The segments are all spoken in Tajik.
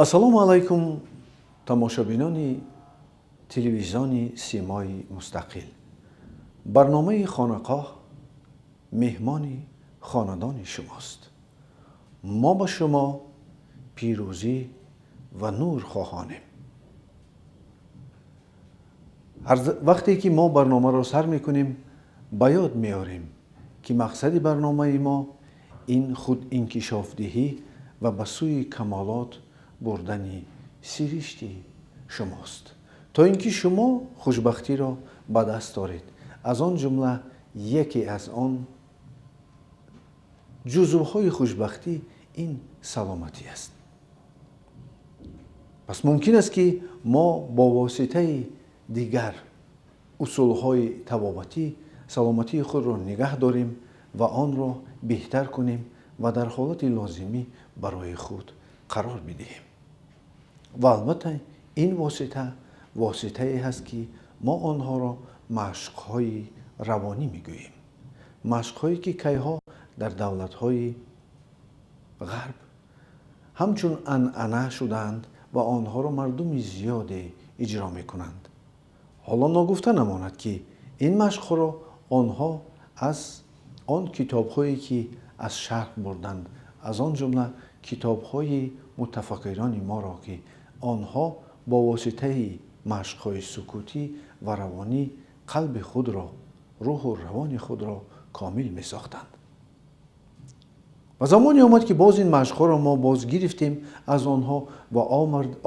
Ассалому алайкум, тамошобинони телевизиони Симои Мустақил. Барномаи Хонақоҳ меҳмони хонадони шумост. Мо ба шумо пирӯзӣ ва нур хоҳонем. Ҳар вақте ки мо барномаро сар мекунем, ба ёд меорем, ки мақсади барномаи мо ин худинкишофдиҳӣ ва ба сӯи камолот бурдани сиришти шумост, то ин ки шумо хушбахтиро ба даст оред. Аз он ҷумла яке аз он ҷузвҳои хушбахтӣ ин саломатӣ аст. Пас мумкин аст, ки мо бо воситаи дигар усулҳои табобатӣ саломатии худро нигаҳ дорем ва онро беҳтар кунем ва дар ҳолати лозимӣ барои худ қарор бидиҳем. Ва албатта, ин восита воситае ҳаст, ки мо онҳоро машқҳои равонӣ мегӯем, машқҳое ки кайҳо дар давлатҳои ғарб ҳамчун анъана шудаанд ва онҳоро мардуми зиёде иҷро мекунанд. Ҳоло ногуфта намонад, ки ин машқҳоро онҳо аз он китобҳое, ки аз шарқ бурданд, аз он ҷумла китобҳои мутафаккирони моро, ки онҳо бо воситаи машқҳои сукутӣ ва равонӣ қалби худро, рӯҳу равони худро комил месохтанд. Ва замоне омад, ки боз ин машқҳоро мо боз гирифтем аз онҳо ва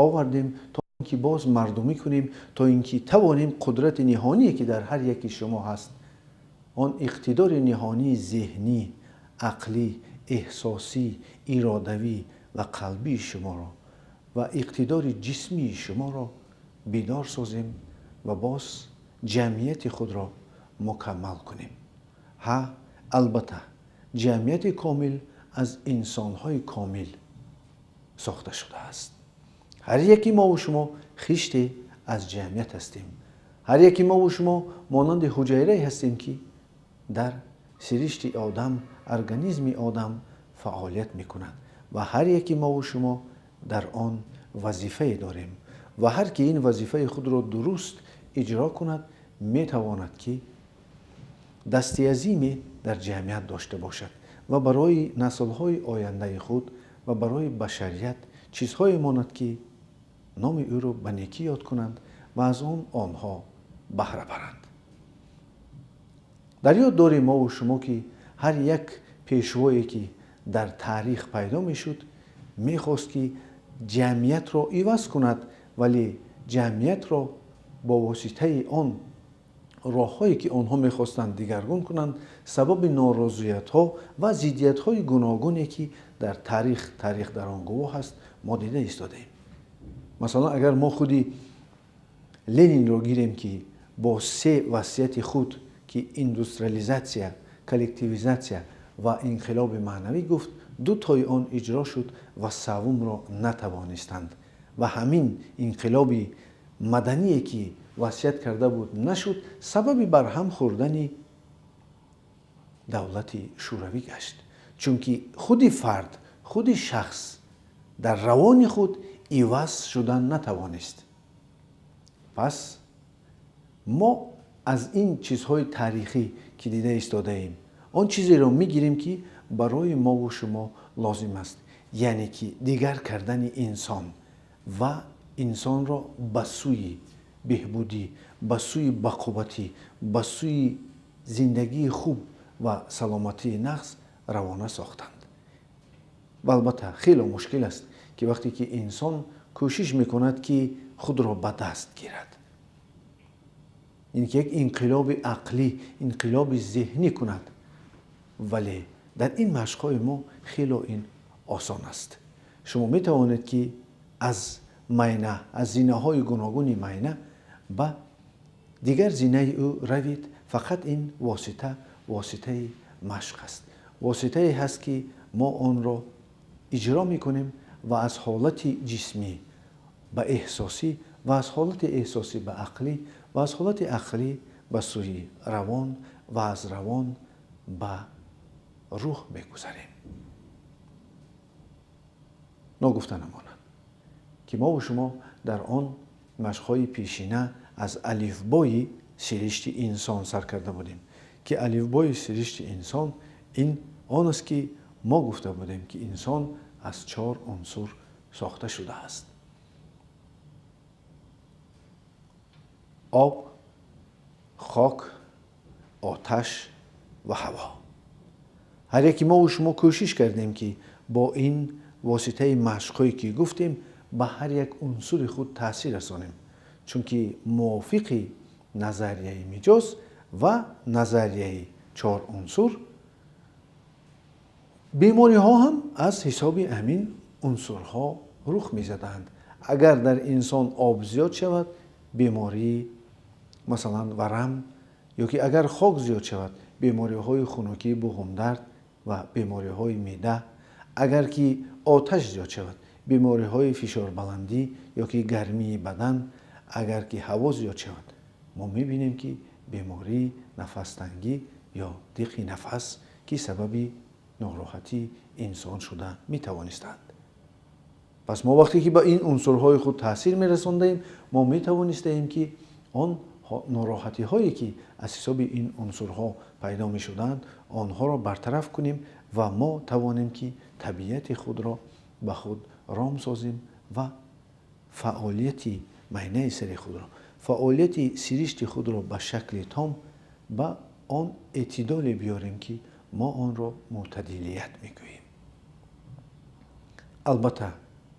овардем, то ин ки боз мардумӣ кунем, то ин ки тавонем қудрати ниҳоние, ки дар ҳар яки шумо ҳаст, он иқтидори ниҳонии зеҳнӣ, ақлӣ, эҳсосӣ, иродавӣ ва қалбии шуморо ва иқтидори ҷисмии шуморо бедор созем ва боз ҷамъияти худро мукаммал кунем. Ҳа, албатта, ҷамъияти комил аз инсонҳои комил сохта шудааст. Ҳар яки мову шумо хиште аз ҷамъият ҳастем. Ҳар яки мову шумо монанди ҳуҷайрае ҳастем, ки дар сиришти одам, организми одам фаъолият мекунад, ва ҳар яки мову шумо дар он вазифае дорем, ва ҳар ки ин вазифаи худро дуруст иҷро кунад, метавонад, ки дасти азиме дар ҷамъият дошта бошад ва барои наслҳои ояндаи худ ва барои башарият чизҳое монад, ки номи ӯро ба некӣ ёд кунанд ва аз он онҳо баҳра баранд. Дар ёд дорем мову шумо, ки ҳар як пешвое, ки дар таърих пайдо мешуд, мехост, ки ҷамъиятро иваз кунад, вале ҷамъиятро бо воситаи он роҳҳое, ки онҳо мехостанд дигаргун кунанд, сабаби норозиятҳо ва зиддиятҳои гуногуне, ки дар таърих, таърих дар он гувоҳ аст, мо дида истодаем. Масалан, агар мо худи Ленинро гирем, ки бо се васияти худ, ки индустриализатсия, коллективизатсия ва инқилоби маънавӣ гуфт, ду тои он иҷро шуд ва савумро натавонистанд, ва ҳамин инқилоби мадание, ки васият карда буд, нашуд, сабаби барҳам хӯрдани давлати Шӯравӣ гашт, чунки худи фард, худи шахс дар равони худ иваз шудан натавонист. Пас мо аз ин чизҳои таърихӣ, ки дида истодаем, он чизеро мегирем, ки барои мову шумо лозим аст, яъне ки дигар кардани инсон ва инсонро ба сӯи беҳбудӣ, ба сӯи бақувватӣ, ба сӯи зиндагии хуб ва саломатии нағз равона сохтанд. Ва албатта, хеле мушкил аст, ки вақте ки инсон кӯшиш мекунад, ки худро ба даст гирад, ин ки як инқилоби ақлӣ, инқилоби зеҳнӣ кунад, вале дар ин машқҳои мо хело ин осон аст. Шумо метавонед, ки аз майна, аз зинаҳои гуногуни майна ба дигар зинаи ӯ равед. Фақат ин восита воситаи машқ аст, воситае ҳаст, ки мо онро иҷро мекунем ва аз ҳолати ҷисмӣ ба эҳсосӣ ва аз ҳолати эҳсосӣ ба ақлӣ ва аз ҳолати ақлӣ ба сӯи равон ва аз равон ба рӯҳ мегузарем. Ногуфта намонад. Ки мову шумо дар он машқҳои пешина аз алифбои сиришти инсон сар карда будем, ки алифбои сиришти инсон ин он аст, ки мо гуфта будем, ки инсон аз чор унсур сохта шудааст: об, хок, оташ ва ҳаво. Ҳар яке мову шумо кӯшиш кардем, ки бо ин воситаи машқҳое, ки гуфтем, ба ҳар як унсури худ таъсир расонем, чунки мувофиқи назарияи миҷоз ва назарияи чор унсур бемориҳо ҳам аз ҳисоби ҳамин унсурҳо рух мезаданд. Агар дар инсон об зиёд шавад, бемории масалан варам, ё ки агар хок зиёд шавад, бемориҳои хунукӣ, буғумдард ва бемориҳои меъда, агар ки оташ зиёд шавад, бемориҳои фишорбаландӣ ё ки гармии бадан, агар ки ҳаво зиёд шавад, мо мебинем, ки бемории нафастангӣ ё диқи нафас, ки сабаби нороҳатии инсон шуда метавонистанд. Пас мо вақте ки ба ин унсурҳои худ таъсир мерасондаем, мо метавонистаем, ки он нороҳатиҳое, ки аз ҳисоби ин унсурҳо пайдо мешуданд, онҳоро бартараф кунем ва мо тавонем, ки табиати худро ба худ ром созем ва фаъолияти майнаи сари худро, фаъолияти сиришти худро ба шакли том ба он эътидоле биёрем, ки мо онро мӯътадилият мегӯем. Албатта,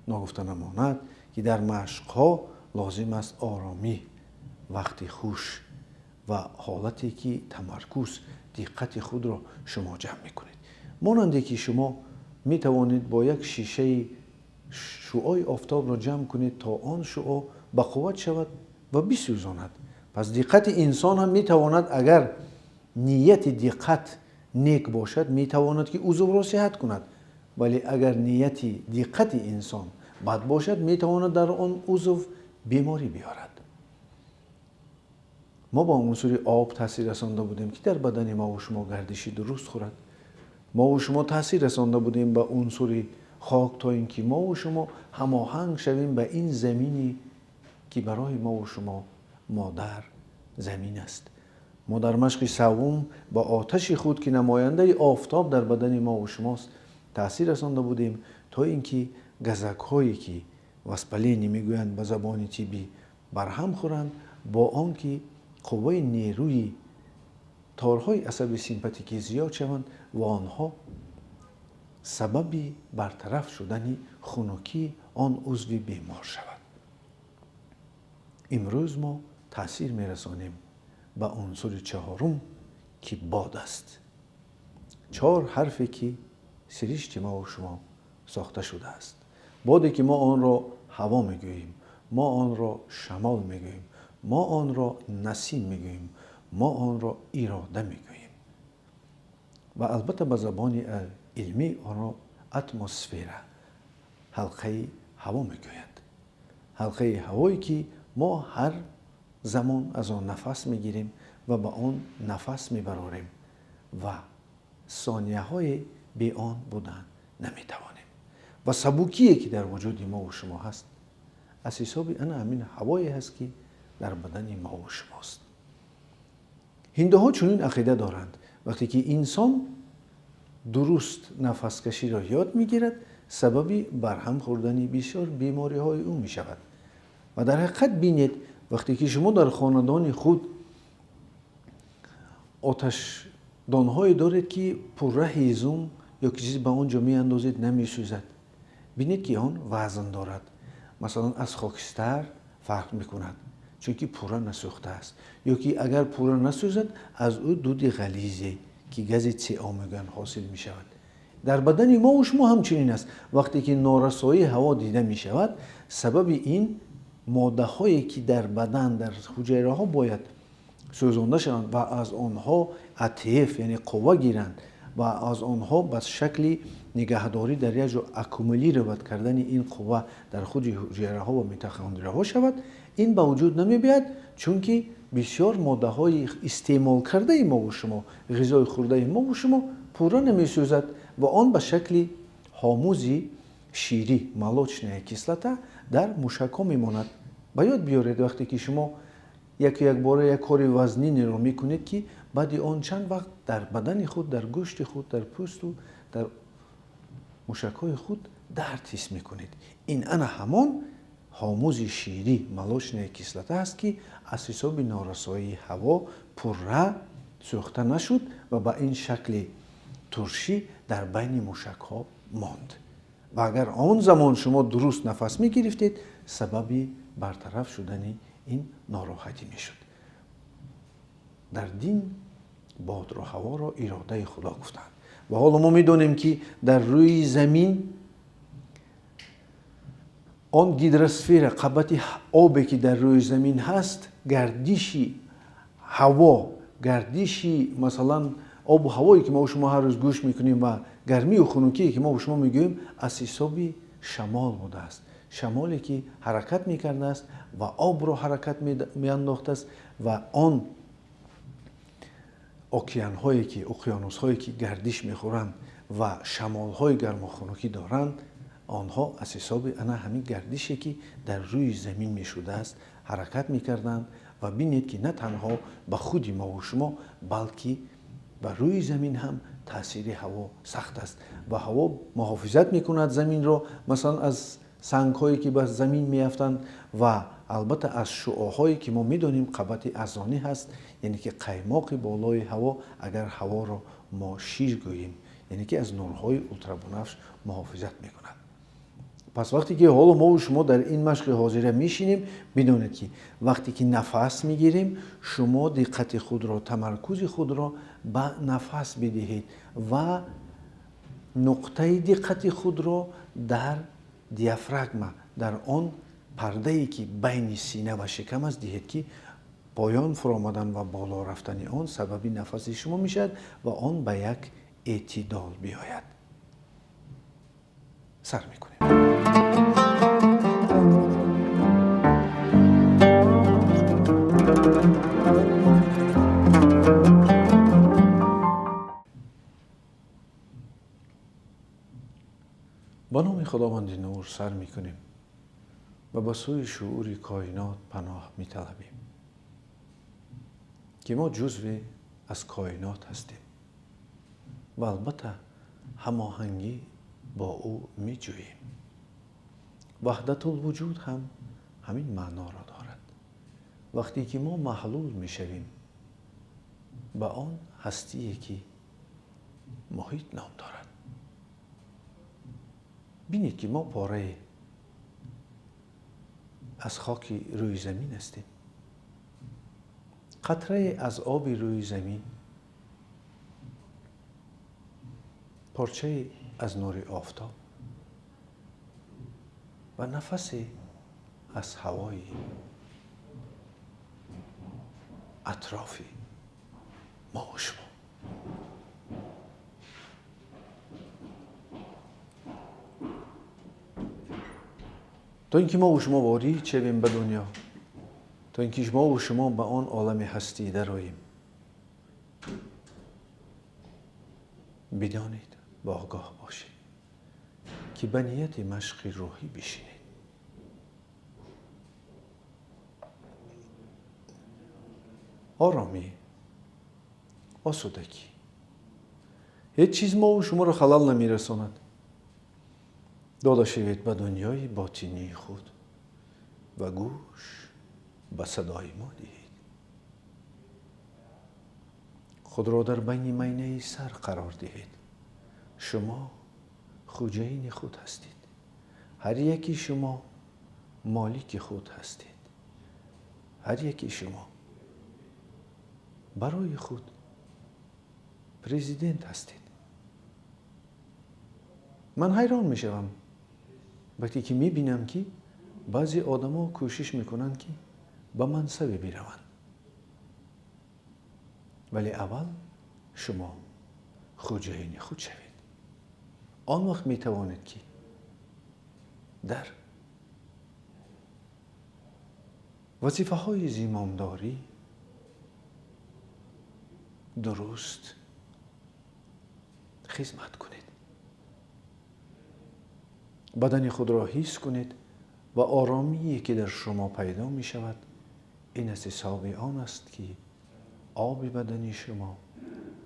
ногуфта намонад, ки дар машқҳо лозим аст оромӣ, вақти хуш ва ҳолате, ки тамаркуз, диққати худро шумо ҷамъ мекунед. Монанде ки шумо метавонед бо як шишаи шуои офтобро ҷамъ кунед, то он шуо ба қувват шавад ва бисӯзонад. Пас диққати инсон ҳам метавонад, агар нияти диққат нек бошад, метавонад, ки узвро сиҳат кунад, вале агар нияти диққати инсон бад бошад, метавонад дар он узв беморӣ биёрад. Мо ба унсури об таъсир расонда будем, ки дар бадани мову шумо гардиши дуруст хӯрад. Мову шумо таъсир расонда будем ба унсури хок, то ин ки мову шумо ҳамоҳанг шавем ба ин замине, ки барои мову шумо модар замин аст. Мо дар машқи саввум ба оташи худ, ки намояндаи офтоб дар бадани мову шумост, таъсир расонда будем, то ин ки газакҳое, ки воспаление мегӯянд ба забони тиббӣ, барҳам хӯранд, бо он ки қувваи нерӯи торҳои асаби симпатикӣ зиёд шаванд ва онҳо сабаби бартараф шудани хунукии он узви бемор шавад. Имрӯз мо таъсир мерасонем ба унсури чаҳорум, ки бод аст. Чор ҳарфе, ки сиришти мову шумо сохта шудааст. Боде, ки мо онро ҳаво мегӯем, мо онро шамол мегӯем, мо онро насим мегӯем, мо онро ирода мегӯем ва албатта ба забони илмӣ онро атмосфера, ҳалқаи ҳаво мегӯянд. Ҳалқаи ҳавое, ки мо ҳар замон аз он нафас мегирем ва ба он нафас мебарорем ва сонияҳое бе он будан наметавонем. Ва сабукие, ки дар вуҷуди мову шумо ҳаст, аз ҳисоби ана ҳамин ҳавое ҳаст, ки дар бадани мову шумост. Ҳиндуҳо чунин ақида доранд: вақте ки инсон дуруст нафаскаширо ёд мегирад, сабаби барҳам хӯрдани бисёр бемориҳои ӯ мешавад. Ва дар ҳақиқат бинед, вақте ки шумо дар хонадони худ оташдонҳое доред, ки пурра ҳезум ё ки чизе ба он ҷо меандозед, намесӯзад, бинед, ки он вазн дорад, масалан, аз хокистар фарқ мекунад, чунки пурра насӯхтааст, ё ки агар пурра насӯзад, аз ӯ дуди ғализе, ки гази СО мегӯянд, ҳосил мешавад. Дар бадани мову шумо ҳамчунин аст. Вақте ки норасоии ҳаво дида мешавад, сабаби ин моддаҳое, ки дар бадан, дар ҳуҷайраҳо бояд сӯзонда шаванд ва аз онҳо АТФ, яъне қувва гиранд, ва аз онҳо ба шакли нигаҳдорӣ дар як ҷо аккумулировать кардани ин қувва дар худи ҳуҷайраҳо ва митохондрияҳо шавад, ин ба вуҷуд намебиёяд, чунки бисёр моддаҳои истеъмолкардаи мову шумо, ғизои хӯрдаи мову шумо пурра намесӯзад ва он ба шакли ҳомузи ширӣ, молочная кислота, Дар мушакҳо мемонад. Ба ёд биёред, вақте ки шумо яку якбора як кори вазнинеро мекунед, ки баъди он чанд вақт дар бадани худ, дар гӯшти худ, дар пӯсту дар мушакҳои худ дард ҳис мекунед. Ин ана ҳамон ҳомузи ширӣ, молочная кислота аст, ки аз ҳисоби норасоии ҳаво пурра сӯхта нашуд ва ба ин шакли туршӣ дар байни мушакҳо монд. Ва агар он замон шумо дуруст нафас мегирифтед, сабаби бартараф шудани ин нороҳатӣ мешуд. Дар дин бодро, ҳаворо иродаи Худо гуфтанд. Ва ҳоло мо медонем, ки дар рӯи замин он гидросфера, қабати обе, ки дар рӯи замин ҳаст, гардиши ҳаво, гардиши масалан обу ҳавое, ки мо шумо ҳар рӯз гӯш мекунем, ва гармию хунукие, ки мо шумо мегӯем, аз ҳисоби шамол будааст. Шамоле, ки ҳаракат мекардааст ва обро ҳаракат меандохтааст, ва он океанҳое, ки уқёнусҳое, ки гардиш мехӯранд ва шамолҳои гарму хунукӣ доранд, онҳо аз ҳисоби ана ҳамин гардише, ки дар рӯи замин мешудааст, ҳаракат мекарданд. Ва бинед, ки на танҳо ба худи мову шумо, балки ба рӯи замин ҳам таъсири ҳаво сахт аст. Ва ҳаво муҳофизат мекунад заминро, масалан, аз сангҳое, ки ба замин меафтанд, ва албатта аз шуоҳое, ки мо медонем қабати азонӣ ҳаст, яъне ки қаймоқи болои ҳаво, агар ҳаворо мо шир гӯем, яъне ки аз нурҳои ултрабунафш муҳофизат мекунад. Пас вақте ки ҳоло мову шумо дар ин машқи ҳозира мешинем, бидонед, ки вақте ки нафас мегирем, шумо диққати худро, тамаркузи худро ба нафас бидиҳед ва нуқтаи диққати худро дар диафрагма, дар он пардае, ки байни сина ва шикам аст, диҳед, ки поён фуромадан ва боло рафтани он сабаби нафаси шумо мешавад ва он ба як эътидол биёяд. Сар мекунем. Ба номи Худованди нур сар мекунем ва ба сӯи шуури коинот паноҳ металабем, ки мо ҷузве аз коинот ҳастем ва албатта ҳамоҳангӣ бо ӯ меҷӯем. Ваҳдатулвуҷуд ҳам ҳамин маъноро дорад. Вақте ки мо маҳлул мешавем ба он ҳастие, ки муҳит ном дорад, бинед, ки мо порае аз хоки рӯи замин ҳастем, қатрае аз оби рӯи замин, порчае аз нури офтоб ва нафасе аз ҳавои атрофи мо шумо. То ин ки мову шумо ворид шавем ба дунё, то ин ки мову шумо ба он олами ҳастӣ дароем, бидонед ва огоҳ бошед, ки ба нияти машқи рӯҳӣ бишинед. Оромӣ, осудагӣ, ҳеҷ чиз мову шуморо халал намерасонад. Дода шавед ба дунёи ботинии худ ва гӯш ба садои мо диҳед. Худро дар байни майнаи сар қарор диҳед. Шумо хуҷаини худ ҳастед. Ҳар яки шумо молики худ ҳастед. Ҳар яки шумо барои худ президент ҳастед. Ман ҳайрон мешавам, вақте ки мебинам, ки баъзе одамо кӯшиш мекунанд, ки ба мансабе бираванд, вале аввал шумо хуҷаини худ шавед. Он вақт метавонед, ки дар вазифаҳои зимомдорӣ дуруст хизмат кунед. Бадани худро ҳис кунед. Ва оромие ки дар шумо пайдо мешавад, ин аз ҳисоби он аст, ки оби бадани шумо,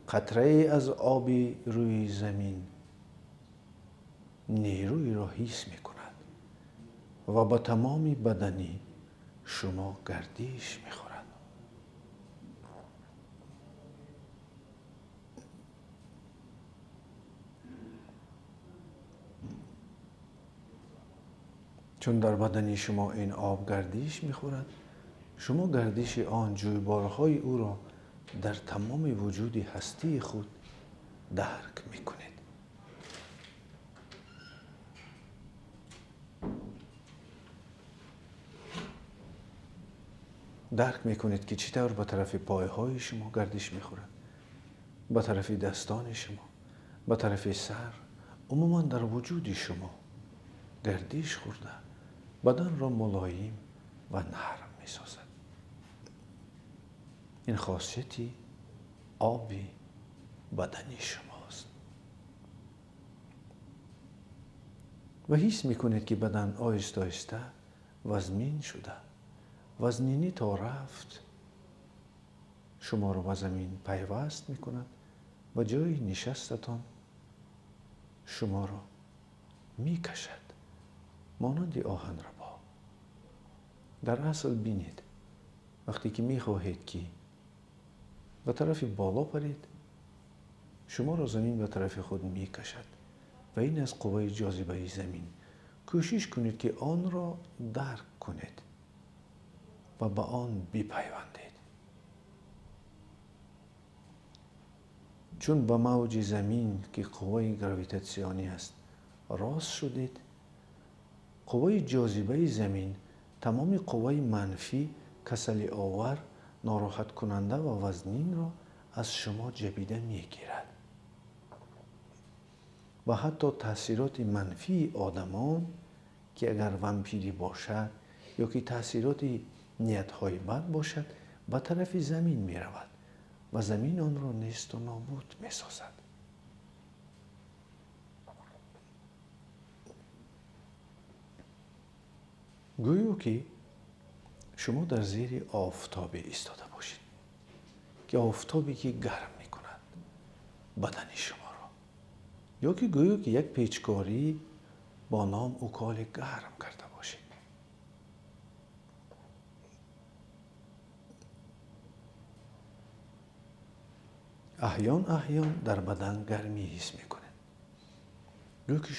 қатрае аз оби рӯи замин, нерӯиро ҳис мекунад ва ба тамоми бадани шумо гардиш мехӯрад. Чун дар бадани шумо ин об гардиш мехӯрад, шумо гардиши он, ҷӯйборҳои ӯро дар тамоми вуҷуди ҳастии худ дарк мекунед. Дарк мекунед, ки чӣ тавр ба тарафи пойҳои шумо гардиш мехӯрад, ба тарафи дастони шумо, ба тарафи сар, умуман дар вуҷуди шумо гардиш хӯрда, баданро мулоим ва нарм месозад. Ин хосияти оби бадани шумост. Ва ҳис мекунед, ки бадан оҳиста оҳиста вазмин шуда, вазнинӣ то рафт шуморо ба замин пайваст мекунад ва ҷои нишастатон шуморо мекашад, монанди оҳанрабо. Дар асл бинед, вақте ки мехоҳед, ки ба тарафи боло паред, шуморо замин ба тарафи худ мекашад ва ин аз қувваи ҷозибаи замин. Кӯшиш кунед, ки онро дарк кунед ва ба он бипайвандед. Чун ба мавҷи замин, ки қувваи гравитатсионӣ аст, рост шудед, қувваи ҷозибаи замин тамоми қувваи манфӣ, касалиовар, нороҳаткунанда ва вазнинро аз шумо ҷабида мегирад ва ҳатто таъсироти манфии одамон, ки агар вампирӣ бошад ё ки таъсироти ниятҳои бад бошад, ба тарафи замин меравад ва замин онро несту нобуд месозад. Гӯё ки шумо дар зери офтобе истода бошед, ки офтобе ки гарм мекунад бадани шуморо, ё ки гӯё ки як печкорӣ бо ном уколи гарм карда бошед. Аҳён аҳён дар бадан гармӣ ҳис мекунед, гӯё ки